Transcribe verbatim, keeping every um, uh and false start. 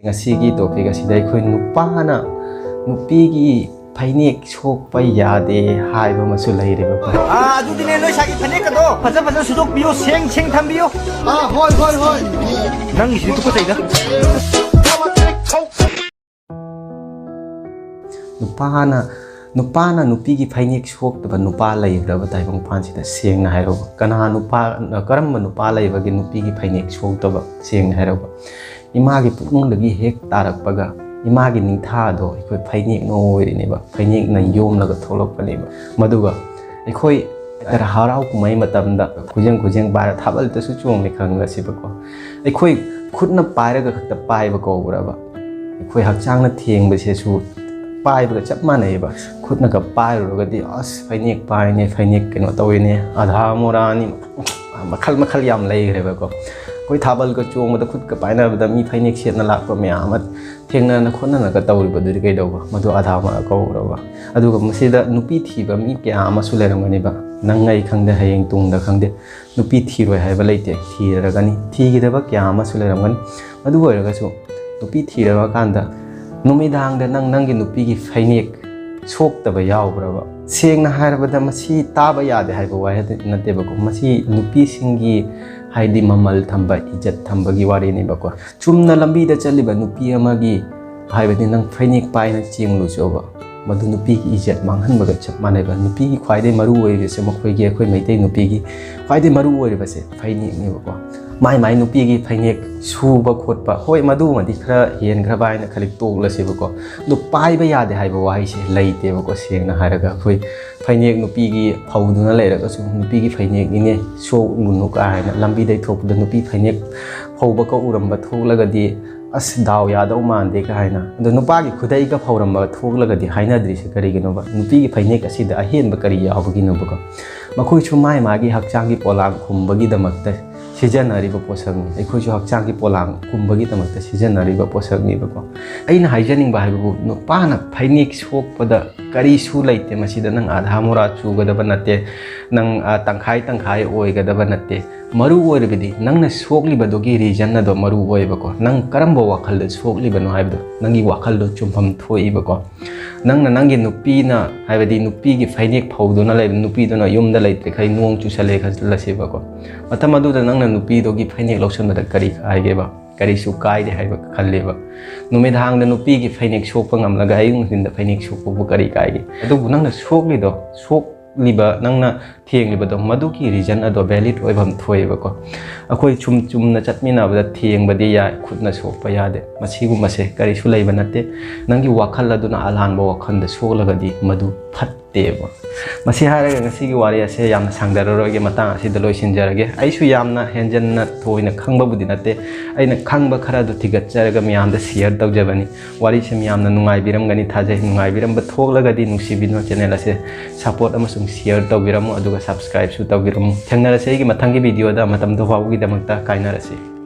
ꯉꯁꯤꯒꯤ ꯇꯣꯄꯤꯛ ꯑꯁꯤꯗ ꯑꯩꯈꯣꯏ ꯅꯨꯄꯥꯅ ꯅꯨꯄꯤꯒꯤ ꯐꯩꯅꯦꯛ ꯁꯣꯛꯄ ꯌꯥꯗꯦ ꯍꯥꯏꯕ ꯑꯃꯁꯨ ꯂꯩꯔꯦꯕꯀꯣ꯫ ꯑꯥ, ꯑꯗꯨꯗꯤꯅꯦ, ꯅꯣꯏ ꯁꯥꯒꯤ ꯐꯅꯦꯛꯀꯗꯣ ꯐꯖ ꯐꯖ ꯁꯨꯗꯣꯛꯄꯤꯌꯣ, ꯁꯦꯡ ꯁꯦꯡ ꯊꯝꯕꯤꯌꯣ꯫ ꯑꯥ, ꯍꯣꯏ, ꯍꯣꯏ, ꯍꯣꯏ꯫ ꯅꯪꯒꯤꯁꯤꯗꯤ ꯇꯨꯀꯠꯆꯩꯗ꯫ ꯅꯨꯄꯥꯅ ꯅꯨꯄꯥꯅ ꯅꯨꯄꯤꯒꯤ ꯐꯩꯅꯦꯛ ꯁꯣꯛꯇꯕ ꯅꯨꯄꯥ ꯂꯩꯕ꯭ꯔꯕ ꯇꯥꯏꯕꯪꯄꯥꯟꯁꯤꯗ? ꯁꯦꯡꯅ ꯍꯥꯏꯔꯕ, ꯀꯅꯥ ꯅꯨꯄꯥ, ꯀꯔꯝꯕ ꯅꯨꯄꯥ ꯂꯩꯕꯒꯦ ꯅꯨꯄꯤꯒꯤ ꯐꯩꯅꯦꯛ ꯁꯣꯛꯇꯕ? ꯁꯦꯡꯅ ꯍꯥꯏꯔꯕ, ꯏꯃꯥꯒꯤ ꯄꯨꯛꯅꯨꯡꯗꯒꯤ ꯍꯦꯛ ꯇꯥꯔꯛꯄꯒ ꯏꯃꯥꯒꯤ ꯅꯤꯡꯊꯥꯗꯣ ꯑꯩꯈꯣꯏ ꯐꯩꯅꯦꯛꯅ ꯑꯣꯏꯔꯤꯅꯦꯕ, ꯐꯩꯅꯦꯛꯅ ꯌꯣꯝꯂꯒ ꯊꯣꯛꯂꯛꯄꯅꯦꯕ꯫ ꯃꯗꯨꯒ ꯑꯩꯈꯣꯏ ꯍꯔꯥꯎ ꯀꯨꯝꯍꯩ ꯃꯇꯝꯗ ꯈꯨꯖꯦꯡ ꯈꯨꯖꯦꯡ ꯄꯥꯏꯔ ꯊꯥꯕꯜꯗꯁꯨ ꯆꯣꯡꯉꯦ ꯈꯪꯉꯁꯤꯕꯀꯣ, ꯑꯩꯈꯣꯏ ꯈꯨꯠꯅ ꯄꯥꯏꯔꯒ ꯈꯛꯇ ꯄꯥꯏꯕ ꯀꯧꯕ꯭ꯔꯕ? ꯑꯩꯈꯣꯏ ꯍꯛꯆꯥꯡꯅ ꯊꯦꯡꯕꯁꯤꯁꯨ ꯄꯥꯏꯕꯒ ꯆꯞ ꯃꯥꯟꯅꯩꯕ꯫ ꯈꯨꯠꯅꯒ ꯄꯥꯏꯔꯨꯔꯒꯗꯤ, "ꯑꯁ, ꯐꯩꯅꯦꯛ ꯄꯥꯏꯅꯦ, ꯐꯩꯅꯦꯛ ꯀꯩꯅꯣ ꯇꯧꯋꯤꯅꯦ, ꯑꯙꯥ ꯃꯣꯔꯥꯅꯤ", ꯃꯈꯜ ꯃꯈꯜ ꯌꯥꯝ ꯂꯩꯈ꯭ꯔꯦꯕꯀꯣ꯫ ꯑꯩꯈꯣꯏ ꯊꯥꯕꯜꯒ ꯆꯣꯡꯕꯗ ꯈꯨꯠꯀ ꯄꯥꯏꯅꯕꯗ ꯃꯤ ꯐꯩꯅꯦꯛ ꯁꯦꯠꯅ ꯂꯥꯛꯄ ꯃꯌꯥꯝ ꯑꯃ ꯊꯦꯡꯅꯅ ꯈꯣꯠꯅꯅꯒ ꯇꯧꯔꯤꯕꯗꯨꯗꯤ ꯀꯩꯗꯧꯕ? ꯃꯗꯨ ꯑꯙꯥ ꯃꯣꯔꯥ ꯀꯧꯕ꯭ꯔꯕ? ꯑꯗꯨꯒ ꯃꯁꯤꯗ ꯅꯨꯄꯤ ꯊꯤꯕ ꯃꯤ ꯀꯌꯥ ꯑꯃꯁꯨ ꯂꯩꯔꯝꯒꯅꯤꯕ, ꯅꯪ ꯑꯩ ꯈꯪꯗꯦ, ꯍꯌꯦꯡ ꯇꯨꯡꯗ ꯈꯪꯗꯦ, ꯅꯨꯄꯤ ꯊꯤꯔꯣꯏ ꯍꯥꯏꯕ ꯂꯩꯇꯦ, ꯊꯤꯔꯒꯅꯤ꯫ ꯊꯤꯒꯗꯕ ꯀꯌꯥ ꯑꯃꯁꯨ ꯂꯩꯔꯝꯒꯅꯤ꯫ ꯑꯗꯨ ꯑꯣꯏꯔꯒꯁꯨ ꯅꯨꯄꯤ ꯊꯤꯔꯕ ꯀꯥꯟꯗ ꯅꯨꯃꯤꯗꯥꯡꯗ ꯅꯪ ꯅꯪꯒꯤ ꯅꯨꯄꯤꯒꯤ ꯐꯩꯅꯦꯛ ꯁꯣꯛꯇꯕ ꯌꯥꯎꯕ꯭ꯔꯕ? ꯁꯦꯡꯅ ꯍꯥꯏꯔꯕꯗ ꯃꯁꯤ ꯇꯥꯕ ꯌꯥꯗꯦ ꯍꯥꯏꯕ ꯋꯥꯍꯩ ꯅꯠꯇꯦꯕꯀꯣ꯫ ꯃꯁꯤ ꯅꯨꯄꯤꯁꯤꯡꯒꯤ, ꯍꯥꯏꯗꯤ, ꯃꯃꯜ ꯊꯝꯕ, ꯏꯖꯠ ꯊꯝꯕꯒꯤ ꯋꯥꯔꯤꯅꯦꯕꯀꯣ꯫ ꯆꯨꯝꯅ ꯂꯝꯕꯤꯗ ꯆꯠꯂꯤꯕ ꯅꯨꯄꯤ ꯑꯃꯒꯤ, ꯍꯥꯏꯕꯗꯤ, ꯅꯪ ꯐꯩꯅꯦꯛ ꯄꯥꯏꯅ ꯆꯦꯡꯂꯨꯆꯣꯕ, ꯃꯗꯨ ꯅꯨꯄꯤꯒꯤ ꯏꯖꯠ ꯃꯥꯡꯍꯟꯕꯒ ꯆꯞ ꯃꯥꯟꯅꯩꯕ꯫ ꯅꯨꯄꯤꯒꯤ ꯈ꯭ꯋꯥꯏꯗꯒꯤ ꯃꯔꯨ ꯑꯣꯏꯔꯤꯕꯁꯦ, ꯃꯈꯣꯏꯒꯤ, ꯑꯩꯈꯣꯏ ꯃꯩꯇꯩ ꯅꯨꯄꯤꯒꯤ ꯈ꯭ꯋꯥꯏꯗꯒꯤ ꯃꯔꯨ ꯑꯣꯏꯔꯤꯕꯁꯦ ꯐꯩꯅꯦꯛꯅꯦꯕꯀꯣ꯫ ꯃꯥꯏ ꯃꯥꯏ ꯅꯨꯄꯤꯒꯤ ꯐꯩꯅꯦꯛ ꯁꯨꯕ ꯈꯣꯠꯄ, ꯍꯣꯏ, ꯃꯗꯨꯃꯗꯤ ꯈꯔ ꯍꯦꯟꯈ꯭ꯔꯕ ꯍꯥꯏꯅ ꯈꯜꯂꯤ, ꯇꯣꯛꯂꯁꯦꯕꯀꯣ꯫ ꯑꯗꯣ ꯄꯥꯏꯕ ꯌꯥꯗꯦ ꯍꯥꯏꯕ ꯋꯥꯍꯩꯁꯦ ꯂꯩꯇꯦꯕꯀꯣ꯫ ꯁꯦꯡꯅ ꯍꯥꯏꯔꯒ, ꯑꯩꯈꯣꯏ ꯐꯩꯅꯦꯛ ꯅꯨꯄꯤꯒꯤ ꯐꯧꯗꯨꯅ ꯂꯩꯔꯒꯁꯨ, "ꯅꯨꯄꯤꯒꯤ ꯐꯩꯅꯦꯛꯅꯤꯅꯦ, ꯁꯣꯛꯂꯨꯅꯨ" ꯀꯥꯏꯅ ꯂꯝꯕꯤꯗꯩ ꯊꯣꯛꯄꯗ ꯅꯨꯄꯤ ꯐꯩꯅꯦꯛ ꯐꯧꯕꯒ ꯎꯔꯝꯕ ꯊꯣꯛꯂꯒꯗꯤ, "ꯑꯁ, ꯗꯥꯎ ꯌꯥꯗꯧ ꯃꯥꯟꯗꯦ" ꯀꯥꯏꯅ꯫ ꯑꯗꯣ ꯅꯨꯄꯥꯒꯤ ꯈꯨꯗꯩꯒ ꯐꯧꯔꯝꯕ ꯊꯣꯛꯂꯒꯗꯤ ꯍꯥꯏꯅꯗ꯭ꯔꯤꯁꯦ ꯀꯔꯤꯒꯤꯅꯣꯕ? ꯅꯨꯄꯤꯒꯤ ꯐꯩꯅꯦꯛ ꯑꯁꯤꯗ ꯑꯍꯦꯟꯕ ꯀꯔꯤ ꯌꯥꯎꯕꯒꯤꯅꯣꯕꯀꯣ? ꯃꯈꯣꯏꯁꯨ ꯃꯥꯏ ꯃꯥꯒꯤ ꯍꯛꯆꯥꯡꯒꯤ ꯄꯣꯂꯥꯡ ꯈꯨꯝꯕꯒꯤꯗꯃꯛꯇ ꯁꯤꯖꯤꯟꯅꯔꯤꯕ ꯄꯣꯠꯁꯛꯅꯤ꯫ ꯑꯩꯈꯣꯏꯁꯨ ꯍꯛꯆꯥꯡꯒꯤ ꯄꯣꯂꯥꯡ ꯀꯨꯝꯕꯒꯤꯗꯃꯛꯇ ꯁꯤꯖꯤꯟꯅꯔꯤꯕ ꯄꯣꯠꯁꯛꯅꯤꯕꯀꯣ꯫ ꯑꯩꯅ ꯍꯥꯏꯖꯅꯤꯡꯕ ꯍꯥꯏꯕꯕꯨ, ꯅꯨꯄꯥꯅ ꯐꯩꯅꯦꯛ ꯁꯣꯛꯄꯗ ꯀꯔꯤꯁꯨ ꯂꯩꯇꯦ꯫ ꯃꯁꯤꯗ ꯅꯪ ꯑꯥꯙꯥ ꯃꯣꯔꯥ ꯆꯨꯒꯗꯕ ꯅꯠꯇꯦ, ꯅꯪ, ꯑ, ꯇꯪꯈꯥꯏ ꯇꯪꯈꯥꯏ ꯑꯣꯏꯒꯗꯕ ꯅꯠꯇꯦ꯫ ꯃꯔꯨ ꯑꯣꯏꯔꯤꯕꯗꯤ ꯅꯪꯅ ꯁꯣꯛꯂꯤꯕꯗꯨꯒꯤ reason ꯑꯗꯣ ꯃꯔꯨ ꯑꯣꯏꯌꯦꯕꯀꯣ꯫ ꯅꯪ ꯀꯔꯝꯕ ꯋꯥꯈꯜꯗ ꯁꯣꯛꯂꯤꯕꯅꯣ ꯍꯥꯏꯕꯗꯣ, ꯅꯪꯒꯤ ꯋꯥꯈꯜꯗꯣ ꯆꯨꯝꯐꯝ ꯊꯣꯛꯏꯕꯀꯣ꯫ ꯅꯪꯅ ꯅꯪꯒꯤ ꯅꯨꯄꯤꯅ, ꯍꯥꯏꯕꯗꯤ ꯅꯨꯄꯤꯒꯤ ꯐꯩꯅꯦꯛ ꯐꯧꯗꯨꯅ ꯂꯩꯕ ꯅꯨꯄꯤꯗꯨꯅ ꯌꯨꯝꯗ ꯂꯩꯇ꯭ꯔꯤꯈꯩ ꯅꯣꯡ ꯆꯨꯁꯜꯂꯦ ꯈꯜꯂꯁꯦꯕꯀꯣ꯫ ꯃꯇꯝ ꯑꯗꯨꯗ ꯅꯪꯅ ꯅꯨꯄꯤꯗꯨꯒꯤ ꯐꯩꯅꯦꯛ ꯂꯧꯁꯟꯕꯗ ꯀꯔꯤ ꯀꯥꯏꯒꯦꯕ? ꯀꯔꯤꯁꯨ ꯀꯥꯏꯗꯦ ꯍꯥꯏꯕ ꯈꯜꯂꯦꯕ꯫ ꯅꯨꯃꯤꯗꯥꯡꯗ ꯅꯨꯄꯤꯒꯤ ꯐꯩꯅꯦꯛ ꯁꯣꯛꯄ ꯉꯝꯂꯒ ꯑꯌꯨꯛ ꯅꯨꯡꯊꯤꯟꯗ ꯐꯩꯅꯦꯛ ꯁꯣꯛꯄꯕꯨ ꯀꯔꯤ ꯀꯥꯏꯒꯦ? ꯑꯗꯨꯕꯨ ꯅꯪꯅ ꯁꯣꯛꯂꯤꯗꯣ, ꯁꯣꯛꯂꯤꯕ, ꯅꯪꯅ ꯊꯦꯡꯂꯤꯕꯗꯣ, ꯃꯗꯨꯒꯤ reason ꯑꯗꯣ valid ꯑꯣꯏꯐꯝ ꯊꯣꯛꯑꯦꯕꯀꯣ꯫ ꯑꯩꯈꯣꯏ ꯁꯨꯝ ꯆꯨꯝꯅ ꯆꯠꯃꯤꯟꯅꯕꯗ ꯊꯦꯡꯕꯗꯤ ꯌꯥꯏ, ꯈꯨꯠꯅ ꯁꯣꯛꯄ ꯌꯥꯗꯦ꯫ ꯃꯁꯤꯒꯨꯝꯕꯁꯦ ꯀꯔꯤꯁꯨ ꯂꯩꯕ ꯅꯠꯇꯦ꯫ ꯅꯪꯒꯤ ꯋꯥꯈꯜ ꯑꯗꯨꯅ ꯑꯂꯥꯟꯕ ꯋꯥꯈꯜꯗ ꯁꯣꯛꯂꯒꯗꯤ ꯃꯗꯨ ꯐꯠꯇꯦꯕ꯫ ꯃꯁꯤ ꯍꯥꯏꯔꯒ ꯉꯁꯤꯒꯤ ꯋꯥꯔꯤ ꯑꯁꯦ ꯌꯥꯝꯅ ꯁꯥꯡꯊꯔꯔꯣꯏꯒꯦ, ꯃꯇꯥꯡ ꯑꯁꯤꯗ ꯂꯣꯏꯁꯤꯟꯖꯔꯒꯦ꯫ ꯑꯩꯁꯨ ꯌꯥꯝꯅ ꯍꯦꯟꯖꯟꯅ ꯊꯣꯏꯅ ꯈꯪꯕꯕꯨꯗꯤ ꯅꯠꯇꯦ, ꯑꯩꯅ ꯈꯪꯕ ꯈꯔ ꯑꯗꯨ ꯊꯤꯒꯠꯆꯔꯒ ꯃꯤꯌꯥꯝꯗ share ꯇꯧꯖꯕꯅꯤ꯫ ꯋꯥꯔꯤꯁꯦ ꯃꯤꯌꯥꯝꯅ ꯅꯨꯡꯉꯥꯏꯕꯤꯔꯝꯒꯅꯤ ꯊꯥꯖꯩ꯫ ꯅꯨꯡꯉꯥꯏꯕꯤꯔꯝꯕ ꯊꯣꯛꯂꯒꯗꯤ ꯅꯨꯡꯁꯤꯕꯤꯗꯨꯅ channel ꯑꯁꯦ support ꯑꯃꯁꯨꯡ share ꯇꯧꯕꯤꯔꯝꯃꯨ, ꯑꯗꯨꯒ subscribeꯁꯨ ꯇꯧꯕꯤꯔꯝꯃꯨ꯫ ꯊꯦꯡꯅꯔꯁꯦ ꯑꯩꯒꯤ ꯃꯊꯪꯒꯤ videoꯗ꯫ ꯃꯇꯝꯗꯨ ꯐꯥꯎꯕꯒꯤꯗꯃꯛꯇ ꯀꯥꯏꯅꯔꯁꯤ꯫